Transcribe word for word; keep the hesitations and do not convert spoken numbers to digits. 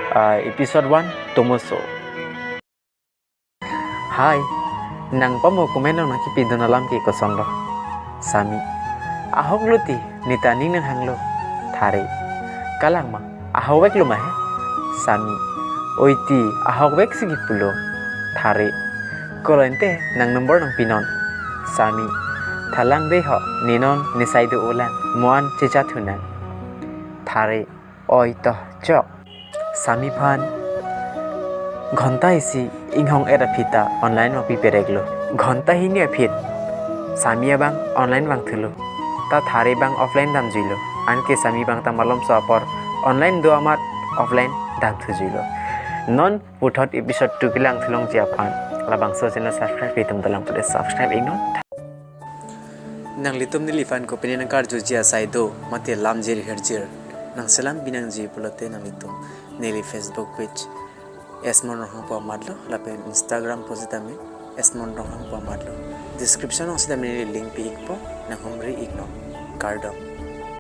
Ah, episode one, Tomoso. Hi, nang pamo comment along nangkipidun alam ke kosonlo? Sami. Ahoklo ti, neta ning nanghanglo. Thare. Kalang ma, ahokveklo ma he? Sami. Oi ti, ahokvek si kipulo. Thare. Kolointe, nang number nangpinon. Sami. Thalang dei ho, ne non, ne saido olang, mo-an chechat thunang. Thare. Oi to, chok. Sami aphan ghonta isi inghong et aphi ta online vangpi pereklo. Ghonta hini aphi Sami abang online vangthulo. Ta Thare abang offline damjuilo. Anke Sami abang ta malomso apor online do amat offline damthujuilo. Non puthot episode two kelang thulongji aphan labangso channel subscribe itum dalang pute subscribe iknon. Nanglitum neliphan kopine nangkarjuji asai do, mate lamjir hirjir nangselam pinangji pulote nanglitum neli Facebook page Esmon Ronghang pu amatlo, lapen Instagram pu sitame Esmon Ronghang pu amatlo. Description along sitame neli link pi ikpo, nanghumri iknon. Kardom.